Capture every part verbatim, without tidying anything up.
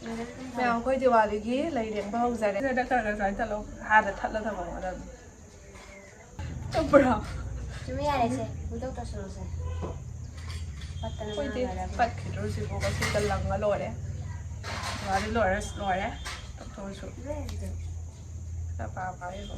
ꯃꯌꯥꯝ, ꯑꯩꯈꯣꯏ ꯗꯤꯋꯥꯂꯤꯒꯤ ꯂꯩ ꯂꯦꯡꯕ ꯍꯧꯖꯔꯦ꯫ ꯁꯤꯗ ꯈꯔ ꯈꯔ ꯁꯨꯃꯥꯏꯅ ꯊꯠꯂꯣ꯫ ꯍꯥꯟꯅ ꯊꯠꯂ ꯊꯝꯃꯝꯒꯗꯕꯅꯤ꯫ ꯆꯨꯝꯕ꯭ꯔꯣ? ꯆꯨꯝꯃꯤ, ꯌꯥꯔꯦꯁꯦ꯫ ꯄꯨꯡꯇꯧ ꯇꯧꯁꯜꯂꯣꯁꯦ꯫ ꯄꯠꯇꯅꯕ ꯑꯩꯈꯣꯏꯗꯤ ꯉꯥꯏꯔꯕꯅꯤ꯫ ꯄꯠꯈꯤꯗ꯭ꯔꯣ ꯁꯤꯕꯨ? ꯉꯁꯤꯗ ꯂꯪꯉ ꯂꯣꯏꯔꯦ꯫ ꯗꯤꯋꯥꯂꯤ ꯂꯣꯏꯔ ꯂꯣꯏꯔꯦ꯫ ꯇꯧꯊꯣꯛꯑꯁꯨ꯫ ꯂꯣꯏꯔꯦ ꯑꯗꯨꯝ꯫ ꯈꯔ ꯄꯥ ꯄꯥ ꯌꯦꯡꯉꯣ꯫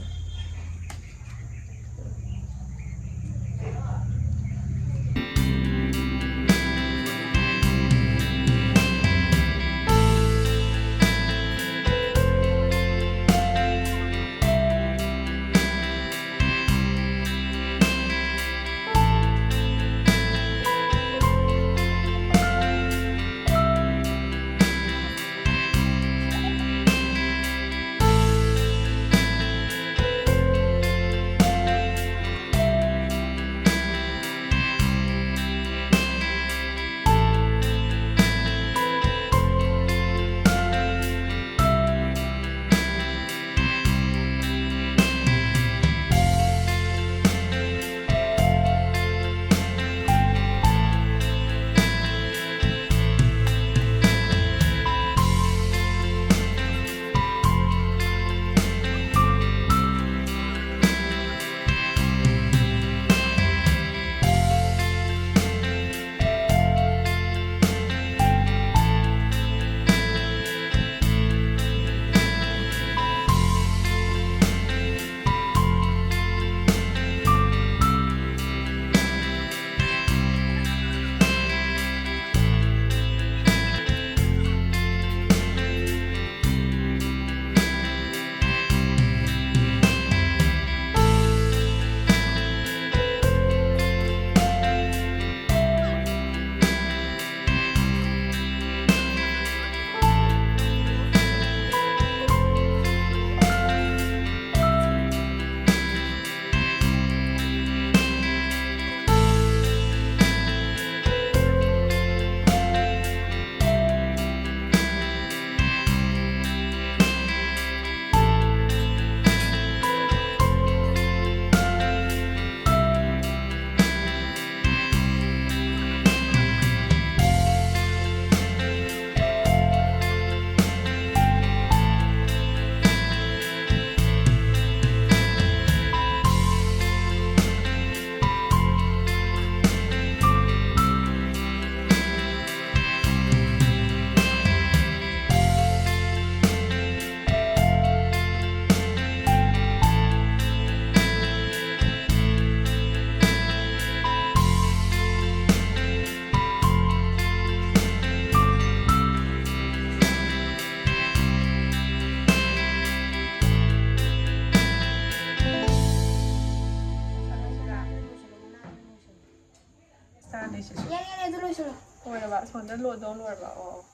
ꯑꯁꯣꯝꯗ ꯂꯣꯟꯗꯧ ꯂꯣꯏꯔꯕ? ꯑꯣ, ꯑꯣ꯫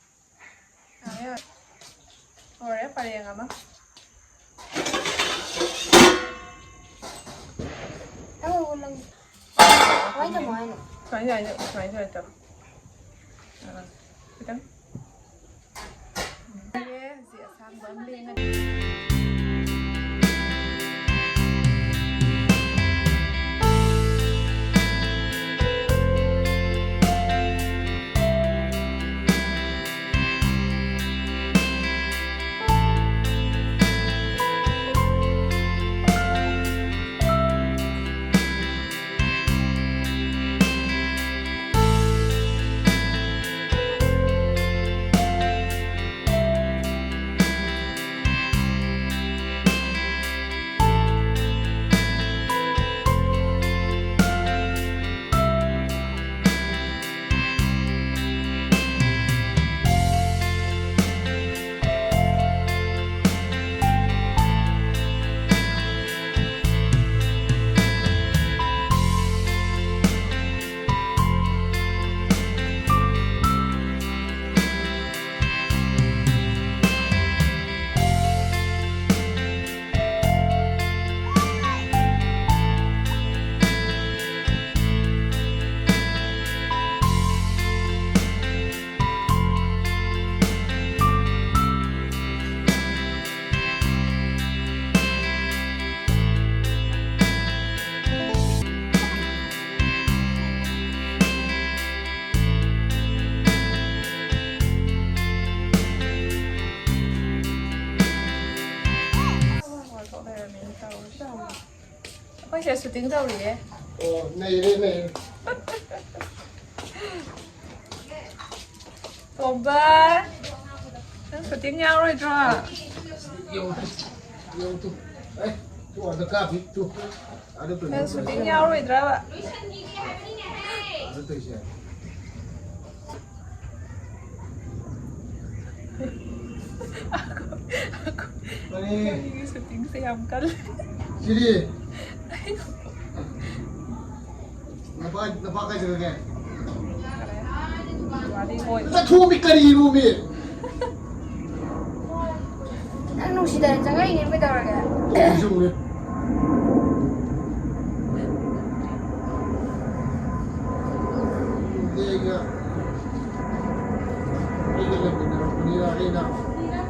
ꯌꯥꯔꯦ, ꯌꯥꯔꯦ꯫ ꯂꯣꯏꯔꯦ, ꯄꯔꯦꯡ ꯑꯃ꯫ ꯀꯃꯥꯏꯅ ꯇꯧꯕ ꯍꯥꯏꯅꯣ? ꯁꯨꯃꯥꯏꯅ, ꯁꯨꯃꯥꯏꯅ, ꯁꯨꯃꯥꯏꯅ ꯇꯧ꯫ ꯑꯥ, ꯈꯤꯇꯪ꯫ ꯌꯥꯔꯦ, ꯍꯧꯖꯤꯛ ꯑꯁꯥꯡꯕ ꯑꯃ ꯂꯦꯡꯉꯅꯤ꯫ ꯑꯩꯈꯣꯏꯁꯦ ꯁꯨꯇꯤꯡ ꯇꯧꯔꯤꯌꯦ꯫ ꯑꯣ, ꯅꯩꯔꯦ, ꯅꯩꯔꯦ꯫ ꯇꯣꯝꯕ, ꯅꯪ ꯁꯨꯇꯤꯡ ꯌꯥꯎꯔꯣꯏꯗ꯭ꯔꯣ? ꯌꯧ, ꯌꯧ ꯇꯨ꯫ ꯑꯦ, ꯇꯨ ꯑꯥꯗ ꯀꯥꯞꯄꯤ, ꯇꯨ꯫ ꯑꯥꯗ ꯇꯨ꯫ ꯅꯪ ꯁꯨꯇꯤꯡ ꯌꯥꯎꯔꯣꯏꯗ꯭ꯔꯕ? ꯑꯥꯗ ꯇꯧꯏꯁꯦ꯫ ꯀꯔꯤ? ꯑꯩꯒꯤ ꯁꯨꯇꯤꯡꯁꯦ ꯌꯥꯝ ꯀꯜꯂꯦ꯫ ꯁꯤꯗꯤ꯫ ꯅꯄꯥ, ꯅꯄꯥ ꯀꯥꯏ ꯆꯠꯈ꯭ꯔꯒꯦ? ꯆꯠꯊꯣꯛꯑꯃꯤ ꯀꯔꯤꯅꯣꯃꯤ? ꯅꯪ ꯅꯨꯡꯁꯤꯗꯅ ꯆꯪꯉꯛꯏꯅꯦ, ꯀꯩꯗꯧꯔꯒꯦ? ꯆꯨꯝꯃꯦ꯫ ꯑꯩꯒ ꯑꯩꯒ ꯂꯩꯃꯤꯟꯅꯔꯛꯄꯅꯤꯅ ꯑꯩꯅ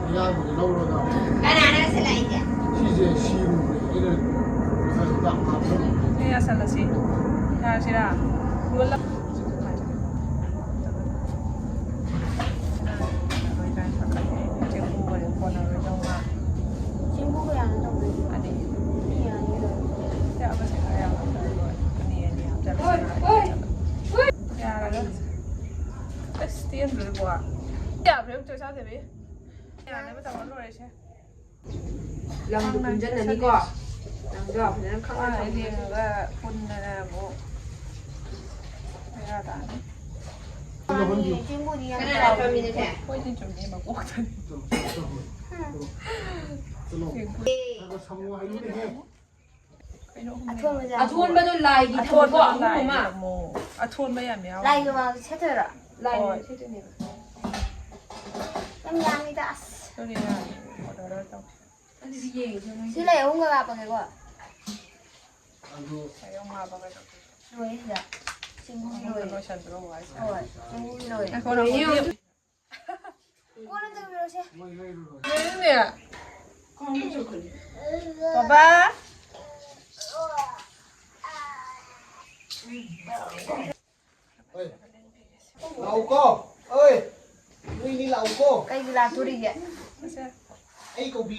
ꯑꯌꯥꯝꯕꯗ ꯂꯧꯔꯒ ꯀꯅꯥꯅ ꯁꯤꯜꯂꯛꯏꯁꯦ? ꯁꯤꯁꯦ ꯁꯤꯔꯨꯕꯅꯦ꯫ ꯑꯩꯅ ꯌꯥꯁꯜꯂꯁꯤ꯫ ꯌꯥꯁꯤꯔꯥ? ꯆꯦꯡꯕꯨꯒ ꯀꯌꯥꯅꯣ ꯇꯧꯗꯣꯏꯁꯦ? ꯑꯅꯤ꯫ ꯃꯤ ꯌꯥꯝꯃꯤꯗ꯫ ꯁꯦ ꯑꯃꯁꯦ ꯈꯔ ꯌꯥꯝ ꯍꯥꯞꯆꯜꯂꯣ꯫ ꯑꯅꯤ, ꯑꯅꯤ ꯍꯥꯞꯆꯜꯂꯣ꯫ ꯌꯥꯔꯦ꯫ ꯑꯁ, ꯇꯦꯟꯗ꯭ꯔꯣ ꯏꯕꯣ? ꯌꯥꯕ꯭ꯔꯥ ꯌꯦꯡꯉꯨ, ꯆꯣꯏꯁꯥꯗꯕꯤ? ꯌꯥꯅꯕ ꯇꯧꯔ ꯂꯣꯏꯔꯦꯁꯦ꯫ ꯂꯝꯗꯣ ꯄꯨꯟꯁꯤꯜꯂꯅꯤꯀꯣ꯫ ꯂꯝꯗꯣ ꯐꯖꯅ ꯈꯪꯅ ꯊꯝꯃꯣ꯫ ꯌꯦꯡꯉꯒ ꯄꯨꯟꯗꯅ ꯑꯃꯨꯛ ꯕꯦꯔꯥ ꯇꯥꯅꯤ꯫ ꯆꯦꯡꯕꯨꯗꯤ ꯌꯥꯝ ꯀꯅꯥꯅ ꯆꯥꯎꯋꯦ꯫ ꯐꯝꯃꯤꯅꯣ ꯁꯦ? ꯍꯣꯏꯅꯦ, ꯆꯨꯝꯃꯦ, ꯃꯀꯣꯛꯇꯅꯤ꯫ ꯆꯠꯂꯣ, ꯆꯠꯂꯣ, ꯆꯠꯂꯣ꯫ ꯆꯠꯂꯣ꯫ ꯆꯠꯂꯣ꯫ ꯈꯔ ꯈꯔ ꯁꯪꯉꯣ ꯍꯥꯏꯌꯨꯅꯦꯍꯦ꯫ ꯀꯩꯅꯣ ꯑꯍꯨꯝꯅꯦ꯫ ꯑꯊꯣꯟꯕꯗꯣ ꯂꯥꯏꯒꯤ ꯊꯝꯃꯨꯀꯣ, ꯑꯊꯣꯟꯕꯗꯣ ꯑꯍꯨꯝ ꯑꯃ꯫ ꯂꯥꯏꯒꯤ ꯑꯃꯨꯛ꯫ ꯑꯊꯣꯟꯕ ꯌꯥꯝ ꯌꯥꯎꯋꯦ꯫ ꯂꯥꯏꯒꯤ ꯃꯃꯥꯡꯗ ꯁꯦꯠꯇꯣꯏꯔꯣ? ꯂꯥꯏꯒꯤ ꯍꯣꯏ꯫ ꯁꯦꯠꯇꯣꯏꯅꯦꯕ꯫ ꯌꯥꯝ ꯌꯥꯝꯃꯤꯗ, ꯑꯁ꯫ ꯑꯗꯨꯅꯦ ꯌꯥꯝꯃꯤ꯫ ꯑꯣꯔꯗꯔ ꯇꯧꯁꯤ꯫ ꯑꯗꯨꯗꯤ ꯌꯦꯡꯉꯁꯦ ꯃꯣꯏ꯫ ꯁꯤ ꯂꯩ ꯑꯍꯨꯝꯒ ꯍꯥꯞꯄꯒꯦꯀꯣ꯫ ꯑꯗꯨ ꯂꯩ ꯑꯍꯨꯝ ꯍꯥꯞꯄꯒ ꯇꯧꯁꯤ꯫ ꯂꯣꯏꯔꯦ ꯁꯤꯗ꯫ ꯆꯦꯡꯕꯨꯗꯤ ꯑꯍꯨꯝꯗ ꯂꯣꯏꯔꯦ꯫ ꯂꯣꯏꯁꯟꯗ꯭ꯔꯣ ꯍꯥꯏꯁꯦ? ꯍꯣꯏ, ꯆꯦꯡꯕꯨꯗꯤ ꯂꯣꯏꯔꯦ꯫ ꯉꯥꯏꯈꯣ, ꯉꯥꯏꯈꯣ꯫ ꯀꯣꯟꯅ ꯇꯧꯕꯤꯔꯣꯁꯦ꯫ ꯃꯣꯏ ꯂꯩꯔꯨꯔꯣꯏ꯫ ꯂꯩꯔꯨꯅꯦ꯫ ꯕꯕꯥ꯫ ꯍꯣꯏ꯫ ꯂꯥꯛꯎꯀꯣ꯫ ꯑꯣꯏ꯫ ꯅꯣꯏꯅꯤ ꯂꯥꯛꯎꯀꯣ꯫ ꯀꯩꯒꯤ ꯂꯥꯛꯇꯣꯔꯤꯒꯦ? ꯑꯩ ꯀꯧꯕꯤ꯫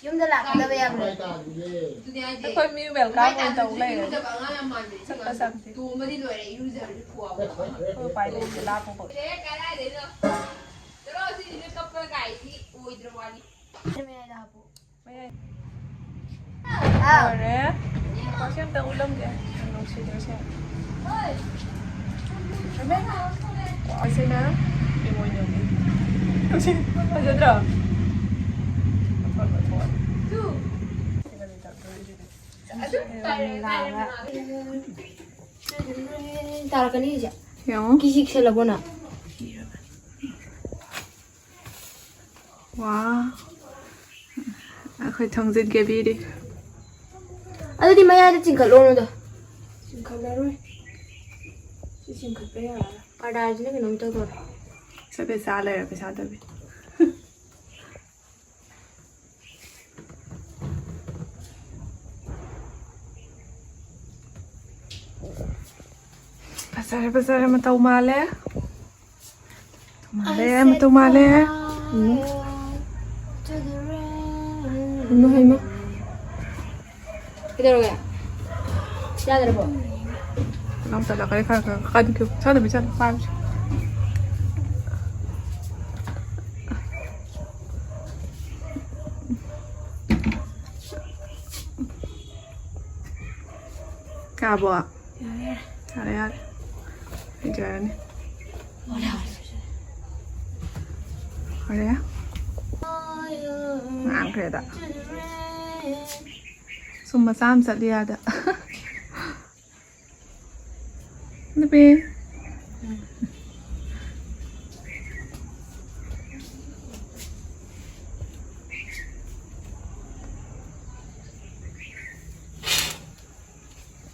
ꯌꯨꯝꯗ ꯂꯥꯛꯀꯗꯕ ꯌꯥꯝ ꯂꯩ꯫ ꯑꯩꯈꯣꯏ ꯃꯤ welcome ꯑꯣꯏꯅ ꯇꯧ ꯂꯩꯔꯦ꯫ ꯆꯠꯄ ꯆꯠꯇꯦ꯫ ꯑꯩꯈꯣꯏ ꯎꯄꯥꯏ ꯂꯩꯇꯦ, ꯂꯥꯞꯄꯕꯨ꯫ ꯃꯌꯥꯏꯗ ꯍꯥꯞꯄꯨ꯫ ꯃꯌꯥꯏ꯫ ꯑꯥꯎ꯫ ꯂꯣꯏꯔꯦ꯫ ꯃꯁꯤ ꯑꯝꯇ ꯎꯠꯂꯝꯒꯦ꯫ ꯅꯨꯡꯁꯤꯗ꯭ꯔꯣꯁꯦ? ꯍꯩꯃꯥ! ꯁꯤꯅ ꯏꯃꯣꯏꯅꯨꯒꯤ꯫ ꯅꯨꯡꯁꯤ-, ꯐꯖꯗ꯭ꯔꯣ? ꯇꯥꯔꯛꯀꯅꯤ ꯍꯧꯖꯤꯛ꯫ ꯌꯦꯡꯉꯣ꯫ ꯀꯤꯁꯤ ꯆꯤꯛꯁꯜꯂꯕꯣ ꯅꯪ? ꯋꯥ, ꯑꯩꯈꯣꯏ ꯊꯣꯡꯖꯤꯟ ꯀꯦꯕꯤꯔꯤ꯫ ꯑꯗꯨꯗꯤ ꯃꯌꯥꯏꯗ ꯆꯤꯡꯈꯠꯂꯣꯅꯗꯣ꯫ ꯆꯤꯡꯈꯠꯂꯔꯣꯏ꯫ ꯁꯤ ꯆꯤꯡꯈꯠꯄ ꯌꯥꯔꯔꯣꯏ꯫ ꯄꯔꯗꯥꯁꯤꯅ ꯀꯩꯅꯣꯝ ꯇꯧꯗꯣꯔꯦ꯫ ꯁꯦ, ꯄꯩꯁꯥ ꯂꯩꯔꯦ, ꯄꯩꯁꯥ ꯇꯧꯕꯤ꯫ ꯐꯖꯔꯦ, ꯐꯖꯔꯦ, ꯃꯇꯧ ꯃꯥꯜꯂꯦ꯫ ꯃꯥꯜꯂꯦ, ꯃꯇꯧ ꯃꯥꯜꯂꯦ꯫ ꯎꯝ꯫ ꯍꯩꯃꯥ, ꯍꯩꯃꯥ꯫ ꯀꯩꯗꯧꯔꯒꯦ? ꯌꯥꯗ꯭ꯔꯕꯣ? ꯅꯪ ꯇꯠꯂꯛꯀꯅꯤ, ꯈꯔ, ꯈꯔ ꯀꯟꯈꯤꯕ꯫ ꯁꯥꯟꯅꯕꯤ ꯆꯠꯂꯣ, ꯄꯥꯝꯁꯤ꯫ ꯌꯥꯔꯕꯣ? ꯌꯥꯔꯦ, ꯌꯥꯔꯦ꯫ ꯌꯥꯔꯦ, ꯌꯥꯔꯦ꯫ ꯍꯩꯖꯔꯅꯤ꯫ ꯍꯣꯔꯦ꯫ ꯉꯥꯡꯈ꯭ꯔꯦꯗ꯫ ꯁꯨꯝ ꯃꯆꯥ ꯑꯃ ꯆꯠꯂꯤ ꯑꯥꯗ꯫ ꯅꯨꯄꯤ꯫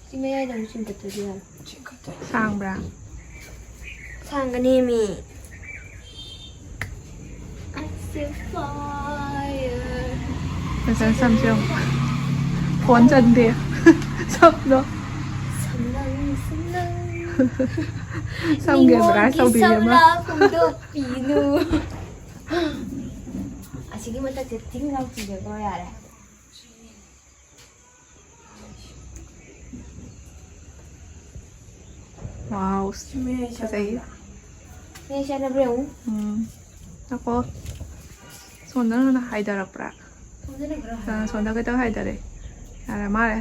ꯁꯤ ꯃꯌꯥꯏꯗ ꯑꯃꯨꯛ ꯆꯤꯡꯈꯠꯇ꯭ꯔꯗꯤ ꯌꯥꯔꯣꯏ꯫ ꯁꯥꯡꯕ꯭ꯔꯥ? ꯁꯥꯡꯒꯅꯦꯃꯤ꯫ I see fire. ꯐꯖꯅ ꯁꯝꯁꯦ ꯌꯦꯡꯉꯣ꯫ ꯐꯣꯟ ꯆꯟꯗꯦ꯫ ꯁꯝꯗꯣ꯫ ꯁꯝꯅꯪ, ꯁꯝꯅꯪ꯫ ꯁꯝꯒꯤ ꯃꯤꯉꯣꯟꯒꯤ advertise ꯇꯧꯕꯤꯔꯦ ꯑꯃ꯫ ꯁꯝꯂꯥ ꯐꯣꯡꯗꯣꯛꯄꯤꯅꯨ꯫ ꯑꯁꯤꯒꯤ ꯃꯊꯛꯁꯦ ꯇꯤꯡ ꯂꯥꯎ ꯆꯤꯡꯉꯦꯀꯣ, ꯌꯥꯔꯦ꯫ Wow, ꯐꯖꯩ꯫ ꯃꯌꯥꯏ ꯆꯠꯂꯕ꯭ꯔꯥ ꯌꯦꯡꯉꯨ꯫ ꯎꯝ꯫ ꯉꯥꯏꯈꯣ꯫ ꯁꯣꯝꯗꯅ ꯍꯥꯏꯊꯔꯛꯄ꯭ꯔꯥ? ꯁꯣꯝꯗꯅ ꯈꯔ ꯑꯥ, ꯁꯣꯝꯗ ꯈꯤꯇꯪ ꯍꯥꯏꯊꯔꯦ꯫ ꯌꯥꯔꯦ ꯃꯥꯜꯂꯦ꯫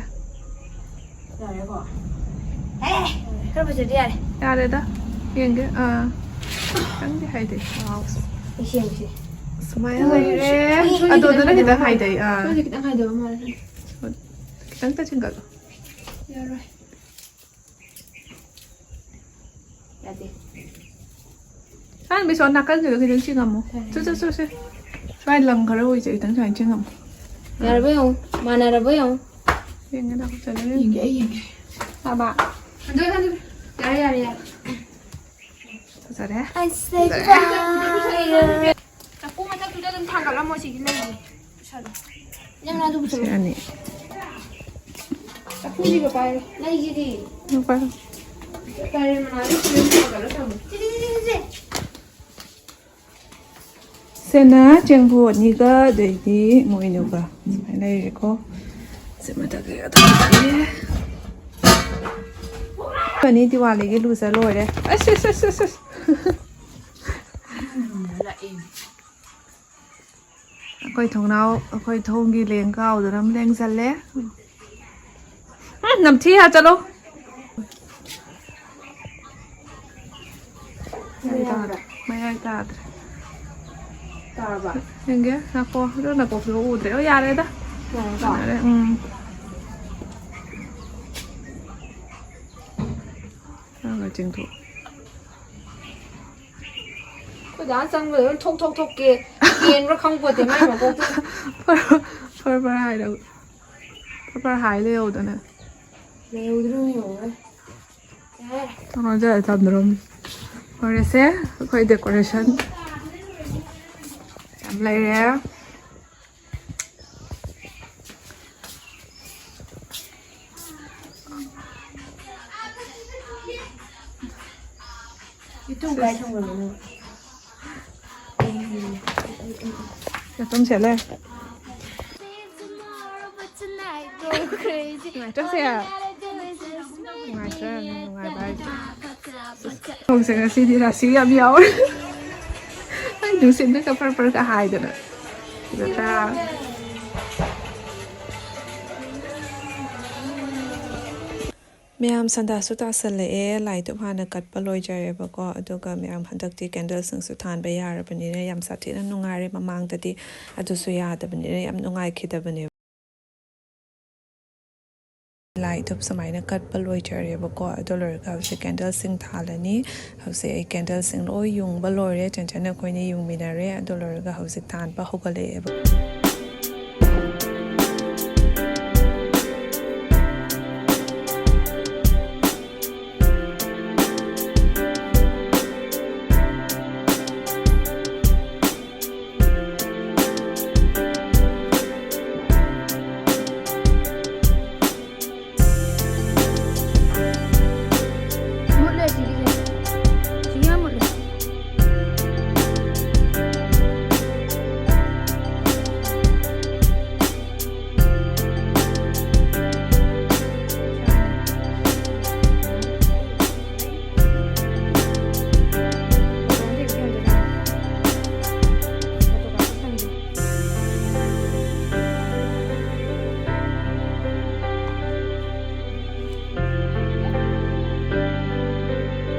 ꯌꯥꯔꯦꯀꯣ? ꯑꯦ! ꯈꯔ ꯐꯖꯗꯤ ꯌꯥꯔꯦ꯫ ꯌꯥꯔꯦꯗ꯫ ꯌꯦꯡꯒꯦ꯫ ꯑꯥ꯫ ꯈꯤꯇꯪꯗꯤ ꯍꯥꯏꯊꯩ꯫ Wow꯫ ꯑꯩ ꯁꯦꯝꯒꯦꯁꯦ꯫ ꯁꯨꯃꯥꯏꯅ ꯂꯩꯔꯦ꯫ ꯁꯣꯝꯗ ꯑꯗꯣ ꯑꯗꯨꯅ ꯈꯤꯇꯪ ꯈꯤꯇꯪ ꯍꯥꯏꯊꯕ ꯍꯥꯏꯊꯩ꯫ ꯑꯥ꯫ ꯁꯣꯝꯗ ꯈꯤꯇꯪ ꯍꯥꯏꯊꯕ ꯃꯥꯜꯂꯦ꯫ ꯈꯤꯇꯪꯇ ꯆꯤꯡꯈꯠꯂꯣ꯫ ꯌꯥꯔꯣꯏ꯫ ꯌꯥꯗꯦ꯫ ꯁꯥꯟꯕꯤ, ꯁꯣꯝ ꯅꯥꯀꯟꯒꯤꯗꯣ ꯈꯤꯇꯪ ꯆꯤꯡꯉꯝꯃꯣ꯫ ꯌꯥꯔꯦ꯫ ꯆꯨ, ꯆꯨ, ꯆꯨ, ꯆꯨ꯫ ꯚꯥꯏ, ꯂꯪ ꯈꯔ ꯑꯣꯏꯁꯦ, ꯈꯤꯇꯪ ꯁꯨꯃꯥꯏꯅ ꯆꯤꯡꯉꯝꯃꯣ꯫ ꯌꯥꯔꯕ ꯌꯦꯡꯉꯣ, ꯃꯥꯟꯅꯔꯕ ꯌꯦꯡꯉꯣ꯫ ꯌꯦꯡꯒꯦ, ꯑꯩ ꯌꯦꯡꯒꯦ꯫ ꯇꯥꯕ? ꯍꯟꯗꯣꯛ, ꯍꯟꯗꯣꯛ꯫ ꯌꯥꯔꯦ, ꯌꯥꯔꯦ, ꯌꯥꯔꯦ꯫ ꯐꯖꯔꯦ꯫ I say fire. ꯆꯐꯨ ꯃꯊꯛꯇꯨꯗ ꯑꯗꯨꯝ ꯊꯥꯡꯒꯠꯂꯝꯃꯣ, ꯁꯤꯒꯤ ꯂꯩꯁꯦ꯫ ꯅꯪ ꯑꯗꯨ ꯁꯤ ꯑꯅꯤ꯫ ꯆꯐꯨꯁꯤꯒ ꯄꯥꯏꯔꯣ꯫ ꯂꯩꯁꯤꯗꯤ꯫ ꯅꯪ ꯄꯥꯏꯔꯣ꯫ ꯇꯔꯦꯠ ꯃꯅꯥꯗ ꯁꯤꯗ ꯊꯥꯡꯒꯠꯂ ꯊꯝꯃꯣ꯫ ꯁꯦꯅꯥ ꯆꯦꯡꯕꯣꯠꯅꯤꯒ ꯑꯗꯩꯗꯤ ꯃꯣꯏꯅꯨꯒ ꯁꯨꯃꯥꯏꯅ ꯂꯩꯔꯦꯀꯣ꯫ ꯁꯤ ꯃꯊꯛꯀꯤ ꯑꯗꯨꯝ ꯊꯝꯃꯦ꯫ ꯑꯅꯤ ꯗꯤꯋꯥꯂꯤꯒꯤ ꯂꯨꯖ ꯂꯣꯏꯔꯦ꯫ ꯑꯁ, ꯑꯁ, ꯑꯁ, ꯑꯁ, ꯑꯁ꯫ ꯑꯩꯈꯣꯏ ꯊꯣꯡꯅꯥꯎ, ꯑꯩꯈꯣꯏ ꯊꯣꯡꯒꯤ ꯂꯦꯡ ꯀꯥꯎꯗꯅ ꯑꯃ ꯂꯦꯡꯁꯜꯂꯦ꯫ ꯎꯝ, ꯅꯝꯊꯤ ꯍꯥ, ꯆꯠꯂꯣ꯫ ꯃꯌꯥꯏ ꯇꯥꯗ꯭ꯔꯦ꯫ ꯃꯌꯥꯏ ꯇꯥꯗ꯭ꯔꯦ꯫ ꯇꯥꯔꯕ? ꯌꯦꯡꯒꯦ, ꯅꯥꯀꯣ-, ꯑꯗꯨ ꯅꯥꯀꯣꯛꯇꯨ ꯎꯗ꯭ꯔꯦ꯫ ꯑꯣ, ꯌꯥꯔꯦꯗ꯫ ꯌꯥꯔꯦꯀꯣ? ꯌꯥꯔꯦ, ꯎꯝ꯫ ꯈꯔ ꯈꯔ ꯆꯤꯡꯊꯣꯛ꯫ ꯑꯩꯈꯣꯏ ꯗꯥ ꯆꯪꯕꯗ ꯑꯗꯨꯝ ꯊꯣꯛ ꯊꯣꯛ ꯊꯣꯛꯀꯦ꯫ ꯀꯦꯟꯕ꯭ꯔꯥ ꯈꯪꯄꯣꯠꯇꯦ ꯃꯥꯏ ꯃꯀꯣꯛꯇꯨ꯫ ꯐꯔ-, ꯐꯔ ꯐꯔ ꯍꯥꯏꯔꯒ꯫ ꯐꯔ ꯐꯔ ꯍꯥꯏ ꯂꯩꯍꯧꯗꯅ꯫ ꯂꯩꯍꯧꯗ꯭ꯔꯣ ꯌꯦꯡꯉꯣ꯫ ꯌꯥꯔꯦ꯫ ꯊꯣꯡ ꯂꯣꯟꯖꯜꯂ ꯊꯝꯗ꯭ꯔꯣꯝꯅꯤ꯫ ꯂꯣꯏꯔꯦꯁꯦ, ꯑꯩꯈꯣꯏ decoration ꯌꯥꯝ ꯂꯩꯔꯦ꯫ ꯏꯇꯨ ꯀꯥꯏ ꯊꯝꯒ꯭ꯔꯕꯅꯣ? ꯆꯥꯛꯈꯨꯝ ꯁꯦꯠꯂꯦ꯫ ꯅꯨꯡꯉꯥꯏꯇ꯭ꯔꯣ ꯁꯦ? ꯅꯨꯡꯉꯥꯏꯇ꯭ꯔꯥ? ꯅꯨꯡꯉꯥꯏꯕ ꯍꯥꯏꯁꯦ꯫ ꯈꯣꯡꯁꯦ ꯉꯁꯤꯗꯤ ꯔꯥꯁꯤ ꯌꯥꯝ ꯌꯥꯎꯔꯦ꯫ ꯑꯩ ꯅꯨꯡꯁꯤꯠꯅꯒ ꯐꯔ ꯐꯔꯒ ꯍꯥꯏꯗꯅ꯫ ꯐꯖꯗ꯭ꯔꯥ? ꯃꯌꯥꯝ ꯁꯟꯗꯥꯁꯨ ꯇꯥꯁꯜꯂꯛꯑꯦ, ꯂꯥꯏ ꯙꯨꯞ ꯍꯥꯟꯅ ꯀꯠꯄ ꯂꯣꯏꯖꯔꯦꯕꯀꯣ, ꯑꯗꯨꯒ ꯃꯌꯥꯝ ꯍꯟꯗꯛꯇꯤ candle ꯁꯤꯡꯁꯨ ꯊꯥꯟꯕ ꯌꯥꯔꯕꯅꯤꯅ ꯌꯥꯝ ꯁꯥꯊꯤꯅ ꯅꯨꯡꯉꯥꯏꯔꯦ꯫ ꯃꯃꯥꯡꯗꯗꯤ ꯑꯗꯨꯁꯨ ꯌꯥꯗꯕꯅꯤꯅ ꯌꯥꯝ ꯅꯨꯡꯉꯥꯏꯈꯤꯗꯕꯅꯦꯕ꯫ ꯂꯥꯏ ꯙꯨꯞ ꯁꯨꯃꯥꯏꯅ ꯀꯠꯄ ꯂꯣꯏꯖꯔꯦꯕꯀꯣ꯫ ꯑꯗꯨ ꯂꯣꯏꯔꯒ ꯍꯧꯖꯤꯛ ꯀꯦꯟꯗꯜꯁꯤꯡ ꯊꯥꯜꯂꯅꯤ꯫ ꯍꯧꯖꯤꯛ ꯑꯩ ꯀꯦꯟꯗꯜꯁꯤꯡ ꯂꯣꯏ ꯌꯨꯡꯕ ꯂꯣꯏꯔꯦ꯫ ꯆꯟꯆꯟ ꯑꯩꯈꯣꯏꯅ ꯌꯨꯡꯃꯤꯟꯅꯔꯦ꯫ ꯑꯗꯨ ꯂꯣꯏꯔꯒ ꯍꯧꯖꯤꯛ ꯊꯥꯟꯕ ꯍꯧꯒꯠꯂꯛꯑꯦꯕ꯫ ꯃꯨꯠꯂꯦ ꯁꯤꯒꯤꯁꯦ꯫ ꯁꯤꯒꯤ ꯌꯥꯝ ꯃꯨꯠꯂꯦ꯫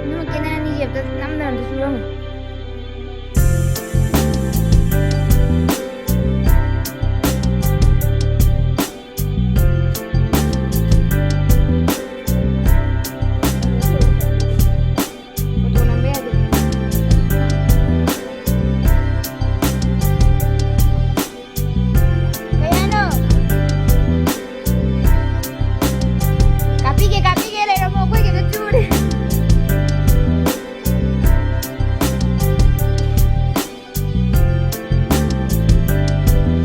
ꯅꯣꯏ ꯀꯦꯅꯦꯜ ꯑꯅꯤꯁꯦ ꯑꯝꯇ ꯅꯝꯗꯅ ꯑꯝꯇ ꯆꯨꯔꯝꯃꯨ꯫ ꯐꯣꯇꯣ ꯅꯝꯕ ꯌꯥꯗꯦ꯫ ꯀꯩ ꯍꯥꯏꯅꯣ? ꯀꯥꯞꯄꯤꯒꯦ, ꯀꯥꯞꯄꯤꯒꯦ, ꯂꯩꯔꯝꯃꯣ, ꯑꯩꯈꯣꯏꯒꯤꯗ ꯆꯨꯔꯦ꯫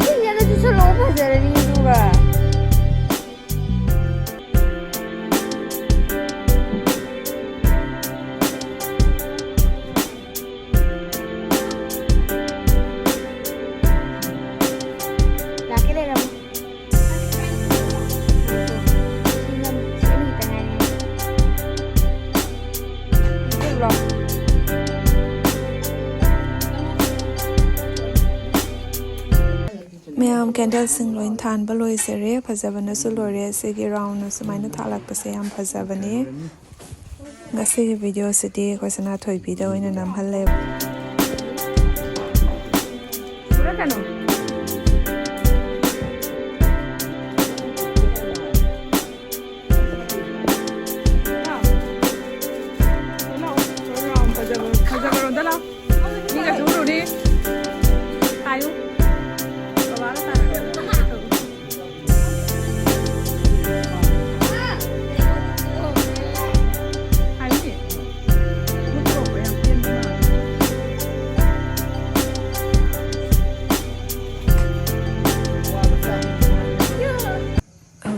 ꯁꯤꯁꯤꯗ ꯆꯨꯁꯜꯂꯛꯑꯣ, ꯐꯖꯔꯅꯤ ꯑꯗꯨꯒ꯫ ꯂꯥꯛꯀꯦ ꯂꯩꯔꯝꯃꯣ꯫ ꯁꯤ ꯅꯪ, ꯁꯤ ꯑꯅꯤ ꯈꯛꯇ ꯉꯥꯏꯔꯦ꯫ ꯏꯕꯦꯝꯂꯣ꯫ ꯃꯌꯥꯝ ꯀꯦꯟꯗꯜꯁꯤꯡ ꯂꯣꯏ ꯊꯥꯟꯕ ꯂꯣꯏꯖꯔꯦ꯫ ꯐꯖꯕꯅꯁꯨ ꯂꯣꯏꯔꯦ꯫ ꯁꯤꯒꯤ ꯔꯥꯎꯟꯅ ꯁꯨꯃꯥꯏꯅ ꯊꯥꯜꯂꯛꯄꯁꯦ ꯌꯥꯝ ꯐꯖꯕꯅꯦ꯫ ꯉꯁꯤꯒꯤ ꯚꯤꯗꯤꯑꯣꯁꯤꯗꯤ ꯑꯩꯈꯣꯏ ꯁꯅꯥꯊꯣꯏꯕꯤꯗ ꯑꯣꯏꯅ ꯅꯝꯍꯜꯂꯦꯕ꯫ ꯄꯨꯔꯛꯀꯅꯨ꯫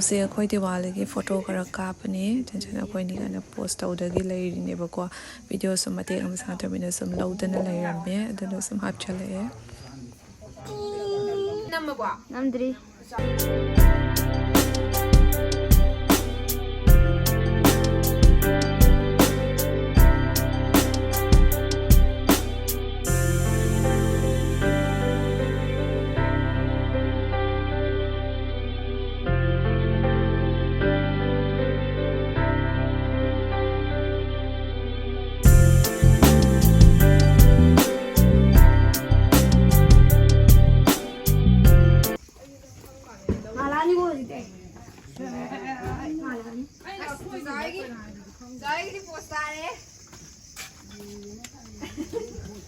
ꯁꯦ ꯑꯩꯈꯣꯏ ꯗꯤꯋꯥꯂꯤꯒꯤ ꯐꯣꯇꯣ ꯈꯔ ꯀꯥꯞꯄꯅꯦ꯫ ꯆꯟꯆꯟ ꯑꯩꯈꯣꯏ ꯑꯅꯤ ꯀꯥꯏꯅ ꯄꯣꯁ ꯇꯧꯗꯒꯤ ꯂꯩꯔꯤꯅꯦꯕꯀꯣ꯫ ꯚꯤꯗꯤꯑꯣꯁꯨ ꯃꯇꯦꯛ ꯑꯃ ꯁꯥꯟꯅꯗ꯭ꯔꯕꯅꯤꯅ ꯁꯨꯝ ꯂꯧꯗꯅ ꯂꯩꯔꯝꯃꯦ꯫ ꯑꯗꯨꯅ ꯁꯨꯝ ꯍꯥꯞꯆꯜꯂꯛꯑꯦ꯫ ꯅꯝꯃꯕꯣ? ꯅꯝꯗ꯭ꯔꯤ꯫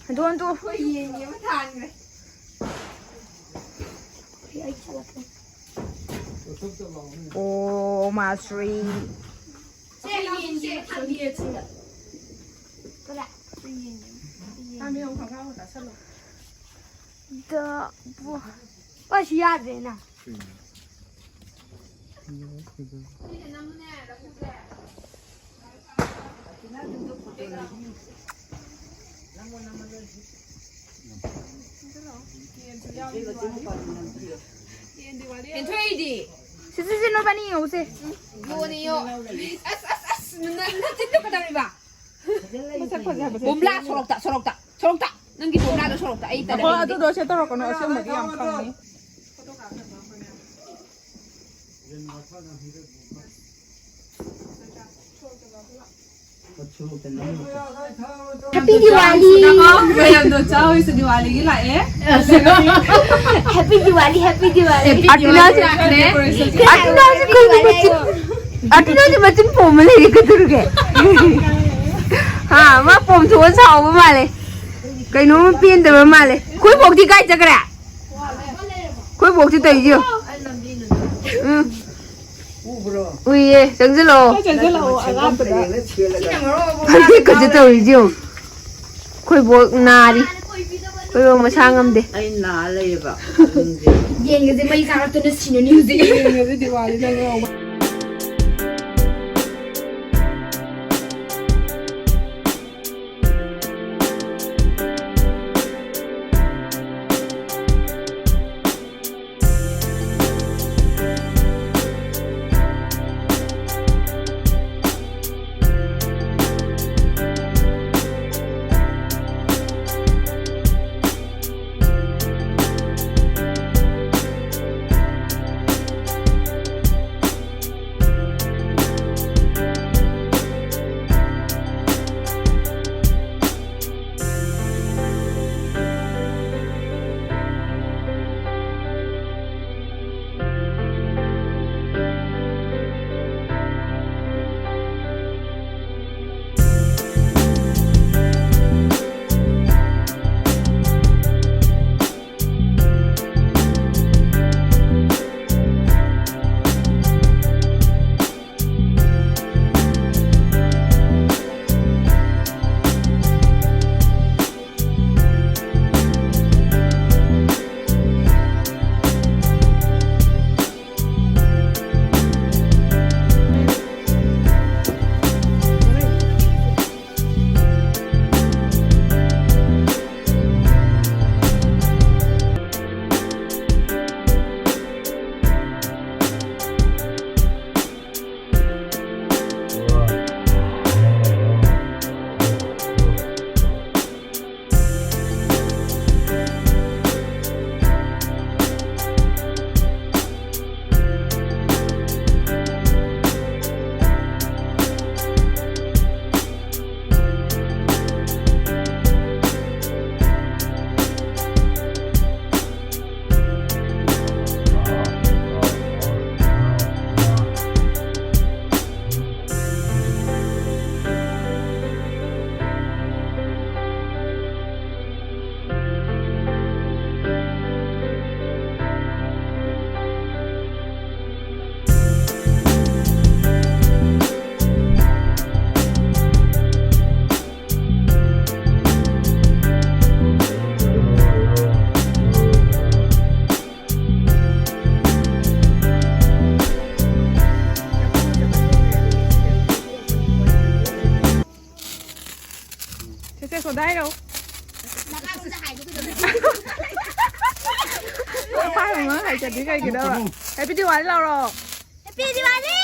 ꯍꯟꯗꯣꯛ, ꯍꯟꯗꯣꯛ꯫ ꯑꯩꯈꯣꯏ ꯌꯦꯟꯒꯤ ꯑꯃ ꯊꯥꯟꯈ꯭ꯔꯦ꯫ ꯑꯣ, ꯃꯥꯁ꯭ꯔꯤ꯫ ꯁꯦ, ꯌꯦꯟꯒꯤ ꯑꯃ ꯊꯥꯟꯕꯤꯔꯦ ꯁꯤꯗ꯫ ꯀꯗꯥꯏ? ꯑꯩꯈꯣꯏ ꯌꯦꯟꯒꯤ ꯑꯃ꯫ ꯗ, ꯕꯨ-, ꯑꯁ, ꯌꯥꯗ꯭ꯔꯦꯅ꯫ ꯄꯦꯟꯊꯣꯛꯏꯗꯤ꯫ ꯁꯤ, ꯁꯤ, ꯁꯤ, ꯅꯣꯏꯕꯥꯅꯤ ꯌꯦꯡꯉꯨꯁꯦ꯫ ꯌꯣꯅꯤ ꯌꯣ꯫ ꯑꯁ, ꯑꯁ, ꯑꯁ, ꯅ-, ꯅꯆꯤꯟꯗꯣ ꯀꯩꯗꯧꯔꯤꯕ? ꯃꯁꯛ ꯐꯖꯕꯁꯦ꯫ ꯕꯣꯝꯂꯥ ꯁꯣꯔꯣꯛꯇ, ꯁꯣꯔꯣꯛꯇ, ꯁꯣꯔꯣꯛꯇ꯫ ꯅꯪꯒꯤ ꯕꯣꯝꯂꯥꯗꯣ ꯁꯣꯔꯣꯛꯇ꯫ ꯑꯩ ꯇꯜꯂꯦ꯫ ꯑꯩꯈꯣꯏ ꯑꯗꯨꯗꯣ ꯁꯦꯠꯇꯧꯔꯛꯀꯅꯨ, ꯑꯁꯦꯡꯕꯗꯤ ꯌꯥꯝ ꯈꯪꯉꯤ꯫ Happy Diwali! ꯃꯌꯥꯝꯗꯣ ꯆꯥꯎꯔꯤꯁꯦ ꯗꯤꯋꯥꯂꯤꯒꯤ ꯂꯥꯛꯑꯦ꯫ Happy Diwali, Happy Diwali! ꯑꯇꯤꯅꯥꯁꯦ, ꯑꯇꯤꯅꯥꯁꯦ ꯀꯩꯅꯣ ꯃꯆꯤꯟ, ꯑꯇꯤꯅꯥꯁꯦ ꯃꯆꯤꯟ ꯄꯣꯝꯃ ꯂꯩꯔꯦ, ꯀꯩꯗꯧꯔꯒꯦ? ꯍꯥ, ꯃꯥ ꯄꯣꯝꯊꯣꯛꯑ ꯁꯥꯎꯕ ꯃꯥꯜꯂꯦ꯫ ꯀꯩꯅꯣꯝꯃ ꯄꯦꯟꯗꯕ ꯃꯥꯜꯂꯦ꯫ ꯈꯣꯏꯕꯣꯛꯇꯤ ꯀꯥꯏ ꯆꯠꯈ꯭ꯔꯦ? ꯈꯣꯏꯕꯣꯛꯇꯤ ꯇꯧꯔꯤꯁꯤ ꯌꯦꯡꯉꯨ꯫ ꯎꯝ꯫ ꯎꯕ꯭ꯔꯣ? ꯎꯏꯌꯦ, ꯆꯪꯁꯤꯜꯂꯛꯑꯣ꯫ ꯈꯔ ꯆꯪꯁꯤꯜꯂꯛꯑꯣ, ꯑꯔꯥꯞꯄꯗ꯫ ꯐꯅꯦꯛꯀꯁꯦ ꯇꯧꯔꯤꯁꯤ ꯌꯦꯡꯉꯨ꯫ ꯈꯣꯏꯕꯣꯛ ꯅꯥꯔꯤ꯫ ꯑꯩꯈꯣꯏ ꯃꯁꯥ ꯉꯝꯗꯦ꯫ ꯑꯩ ꯅꯥ ꯂꯩꯌꯦꯕ ꯈꯪꯗꯦ꯫ ꯌꯦꯟꯒꯁꯦ ꯃꯩ ꯆꯥꯔꯛꯇꯅ ꯁꯤꯅꯅꯤ ꯍꯧꯖꯤꯛ꯫ ꯌꯦꯡꯉꯁꯤ ꯗꯤꯋꯥꯂꯤꯗ ꯉꯥꯎꯕ꯫ ꯀꯗꯥꯏꯅꯣ? ꯅꯄꯥ ꯃꯃꯥ ꯍꯥꯏꯖꯗꯤ ꯀꯩꯒꯤꯅꯣꯕ? ꯍꯦꯄꯤ ꯗꯤꯋꯥꯂꯤ ꯂꯥꯎꯔꯣ꯫ ꯍꯦꯄꯤ ꯗꯤꯋꯥꯂꯤ꯫